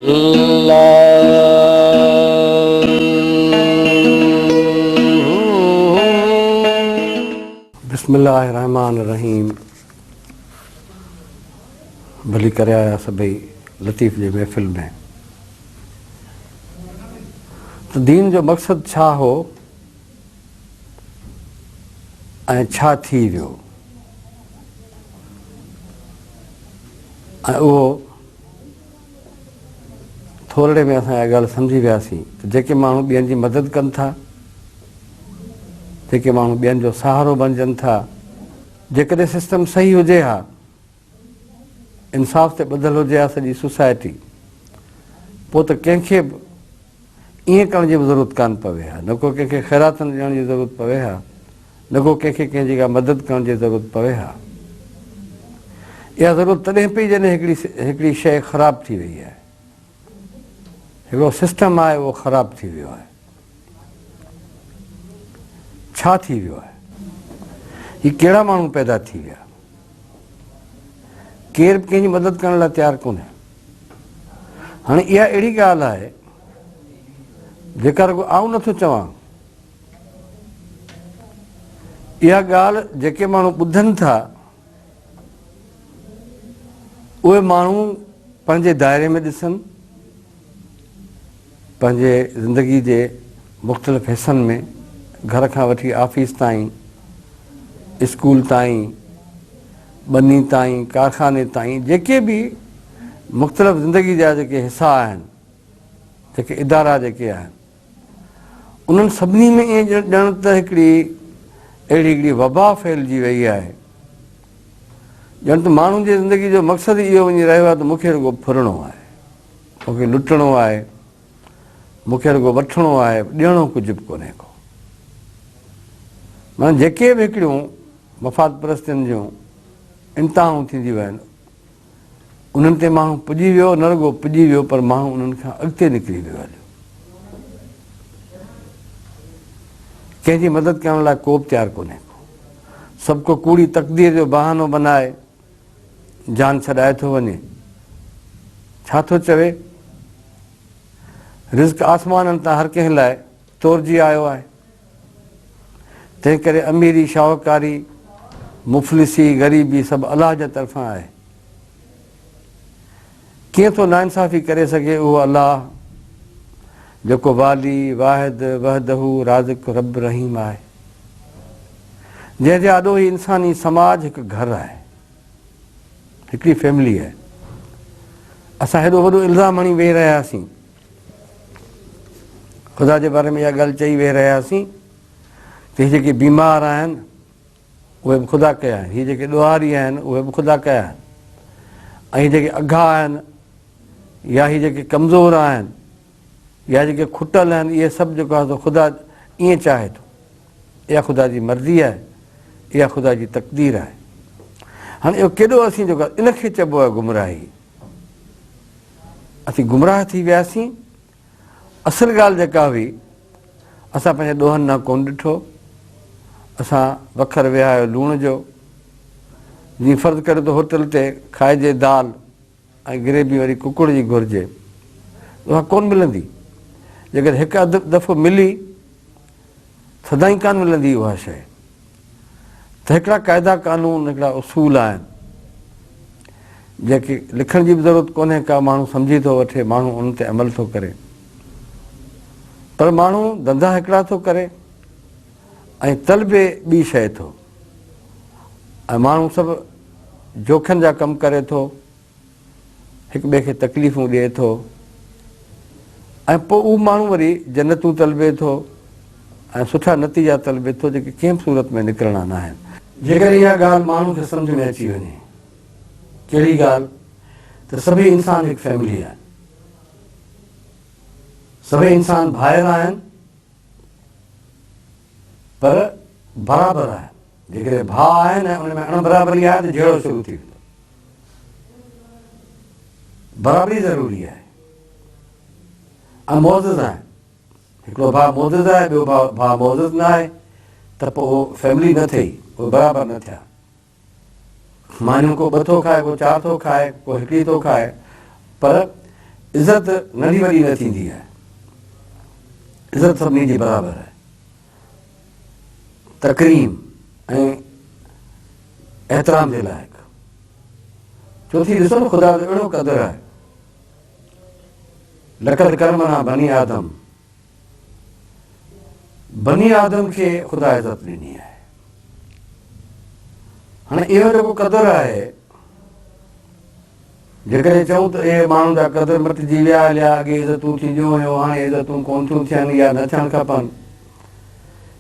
بسم الله الرحمٰن الرحيم ڀلي ڪري آيا سڀئي لطيف جي محفل ۾. ته دين جو مقصد ڇا هو ۽ ڇا ٿي ويو ۽ اهو ٿورڙي ۾ اسان اها ڳالهه سمجهي وياسين ته جيڪي ماڻهو ٻين جي مدد ڪن ٿا، جيڪي ماڻهو ٻين جو سهارو بنجن ٿا، جيڪڏهن سسٽم صحيح هجي ها، انصاف تي ٻڌل هجي ها سڄي سوسائٽي، پوء ته ڪنهن کي به ائين ڪرڻ جي به ضرورت ڪانه پوي ها، نه ڪو ڪنهن کي خيراتن ڏيڻ جي ضرورت پوي ها، نه ڪو ڪنهن کي ڪنهن جي ڪا مدد ڪرڻ جي ضرورت پوي ها. اها ضرورت تڏهن پئي جڏهن هڪڙي هڪڙي شيء خراب ٿي وئي آهي. هڪڙو سسٽم آهي اهو خراب ٿي ويو آهي. ڇا ٿي ويو آهي؟ هي ڪهڙا ماڻهو پيدا ٿي ويا؟ ڪير به ڪنهن جي مدد ڪرڻ لاء تيار ڪونهي. هاڻي اها اهڙي ڳالهه آهي جيڪا رڳو آئون نٿو چوان. اها ڳالهه جيڪي ماڻهو ٻڌن ٿا اهي ماڻهو پنهنجي دائري ۾ ڏسن، پنهنجي زندگي جي مختلف حصن ۾ گهر کان وٺي آفيس تائين، اسڪول تائين، ٻني تائين، ڪارخاني تائين جيڪي به مختلف زندگي جا جيڪي حصا آهن، جيڪي ادارا جيڪي آهن. انهن سڀني ۾ ائين ڄڻ ته هڪڙي اهڙي هڪڙي وبا ڦهلجي وئي آهي، ڄڻ ته ماڻهن جي زندگي جو مقصد ئي اهو وڃي رهيو آهي ته مون کي رڳو ڦرڻو آهي، مون کي لٽڻو آهي، مون کي رڳو وٺڻو آهي، ڏيڻو ڪجهه به ڪونهي ڪو. معنيٰ جيڪي به هڪڙيون مفاد پرستين جون انتهائون ٿينديون آهن، انهن تي ماڻهو پڄي ويو، نه رڳو پڄي ويو پر ماڻهو انهن کان اڳتي نڪري ويو هليو. ڪنهن جي مدد ڪرڻ لاء ڪو به تيار ڪونهي ڪو. سڀ ڪو ڪوڙي تقدير جو بهانو بنائي جان ڇڏائي ٿو وڃي. ڇا ٿو چوي؟ رزق آسمانن تان هر ڪنهن لاء تورجي آيو آهي. تنهنڪري اميري، شاهوڪاري، مفلسي، غريبي سڀ الله جي طرفان آهي. ڪيئن ٿو ناانصافي ڪري سگهي اهو الله جيڪو والي، واحد، وحده، رازق، رب رحيم آهي. جنهن جي آڏو هي انساني سماج هڪ گهر آهي. هڪڙي فيملي آهي. اسان هيڏو وڏو الزام هڻي ويهي رهياسين. خدا جي باري ۾ اها ڳالهه چئي ويهي رهياسين ته هي جيڪي بيمار آهن اهي به خدا ڪيا آهن، هي جيڪي ڏوهاري آهن اهي به خدا ڪيا آهن ۽ هي جيڪي اگها آهن يا هي جيڪي ڪمزور آهن يا جيڪي کٽل آهن اهي سڀ جيڪو آهي سو خدا ائين چاهي ٿو. اها خدا جي مرضي آهي، اها خدا جي تقدير آهي. هاڻي اهو ڪيڏو اسين جيڪو ان کي چئبو آهي گمراهي. اسين گمراهه ٿي وياسين. اصل ڳالهه جيڪا هئي، اسان پنهنجي ڏوهن ڏانهن ڪونه ڏٺو. اسان وکر وهايو لوڻ جو. جيئن فرض ڪريو ته هوٽل تي کائجي دال ۽ گريوي وري ڪڪڙ جي گهرجي ته اها ڪونه ملندي. جيڪڏهن هڪ اڌ دفعو ملي، سدائين ڪانه ملندي اها شيء. ته هڪڙا قاعدا قانون، هڪڙا اصول آهن، جيڪي لکڻ جي به ضرورت ڪونهي ڪا، ماڻهو سمجهي ٿو وٺي، ماڻهو ان تي عمل ٿو ڪري. پر ماڻهو ڌنڌا هڪڙا ٿو ڪري ۽ طلبي ٻي شيء ٿو ۽ ماڻهو سڀ جوکن جا ڪم ڪري ٿو. هڪ ٻئي کي تڪليفون ڏئي ٿو ۽ پوء اهو ماڻهو وري جنتون طلبي ٿو ۽ سٺا نتيجا طلبي ٿو جيڪي ڪنهن به صورت ۾ نڪرڻا ناهن. جيڪڏهن اها ڳالهه ماڻهو کي سمجهه ۾ اچي وڃي، ڪهڙي ڳالهه ته سڀئي انسان هڪ فيملي آهن، سڀئي انسان ڀائر آهن پر برابر آهن، جيڪڏهن ڀاء آهن ۽ ان ۾ اڻ برابري آهي ته جهيڙو شروع ٿي ويندو. برابري ضروري آهي ۽ معزز آهن. هڪڙو ڀاء معزز آهي ٻيو ڀاء معزز نه آهي ته پوء اهو فيملي نه ٿئي، اهي برابر نه ٿيا. مانيون ڪو ٻه ٿو کائي، ڪو چار ٿو کائي، ڪو هڪڙي ٿو کائي، پر عزت ننڍي وڏي نه ٿيندي آهي. عزت سڀني جي برابر آهي. تڪريم ۽ احترام جي لائق. چوٿين ڏسو نه خدا جو اهڙو قدر آهي. لقد ڪرمنا بني آدم بني آدم کي خدا عزت ڏني آهي. هاڻي اهو جيڪو قدر آهي جيڪڏهن چئون ته اهي ماڻهن جا قدر مٽجي ويا هليا، اڳي عزتون ٿينديون هيون، هاڻي عزتون ڪونه ٿيون ٿين يا نه ٿيڻ کپن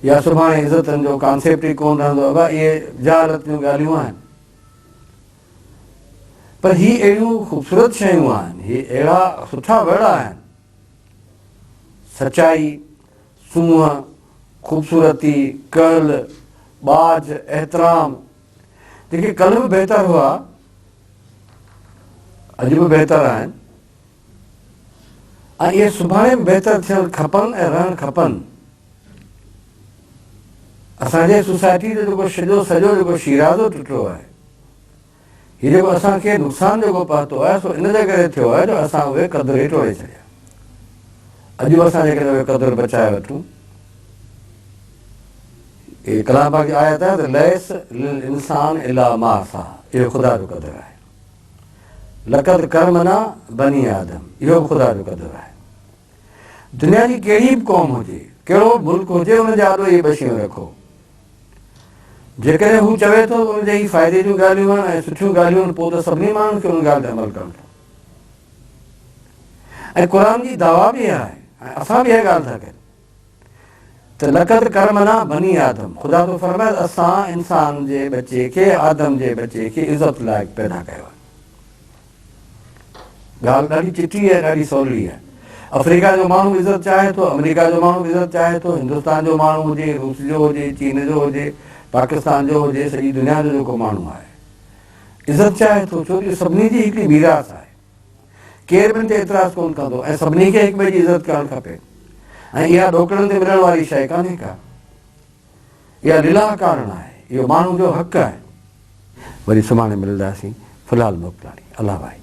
يا سڀاڻي عزتن جو ڪانسيپٽ ئي ڪونه رهندو، ابا اهي جهالت جون ڳالهيون آهن. پر هي اهڙيون خوبصورت شيون آهن، هي اهڙا سٺا ورڊ آهن، سچائي، سونهن، خوبصورتي، ڪرل، ٻاجهه، احترام، جيڪي ڪلهه به بهتر هئا، اڄ به بهتر آهن ۽ اهي سڀاڻي به بهتر ٿيڻ کپن ۽ رهڻ کپن. اسان جي سوسائٽي جو جيڪو سڄو سڄو جيڪو شيرازو ٽٽو آهي، هي جيڪو اسان کي نقصان جيڪو پهتو آهي سو ان جي ڪري ٿيو آهي جو اسان اهي قدر ئي ٽوڙي ڇڏيا. اڄ به اسان جيڪڏهن اهي قدر بچائي وٺون، هي ڪلام پاڪ جي آيت آهي ته ليس للانسان الا ما سعي، اهو خدا جو قدر آهي. لقد ڪرمنا بني آدم، اهو به خدا جو قدر آهي. دنيا جي ڪهڙي به قوم هجي، ڪهڙو به ملڪ هجي، ان جي آڏو اهي ٻه شيون رکو. جيڪڏهن هو چوي ٿو ته ان جي هي فائدي جون ڳالهيون آهن ۽ سٺيون ڳالهيون آهن، پوء ته سڀني ماڻهن کي ان ڳالهه تي عمل ڪرڻ کپي. ۽ قرآن جي دعويٰ به اها آهي ۽ اسان به اها ڳالهه ٿا ڪريون ته لقد ڪرمنا بني آدم، خدا ٿو فرمائي ته اسان انسان جي ٻچي کي، آدم جي ٻچي کي عزت لائق پيدا ڪيو آهي. ڳالهه ڏاڍي چٽي آهي، ڏاڍي سولي آهي. آفريڪا جو ماڻهو به عزت چاهي ٿو، آمريڪا جو ماڻهو به عزت چاهي ٿو، هندستان جو ماڻهو هجي، روس جو هجي، چين جو هجي، پاڪستان جو هجي، سڄي دنيا جو جيڪو ماڻهو آهي عزت چاهي ٿو، ڇو جو سڀني جي هڪڙي ميراث آهي. ڪير به ان تي اعتراض ڪونه ڪندو ۽ سڀني کي هڪ ٻئي جي عزت ڪرڻ کپي ۽ اها ڏوڪڙن تي ملڻ واري شيء ڪانهي ڪا. اها لله ڪارڻ آهي، اهو ماڻهو جو حق آهي. وري سڀاڻي ملنداسين، في الحال موڪلاڻي. الله واهي.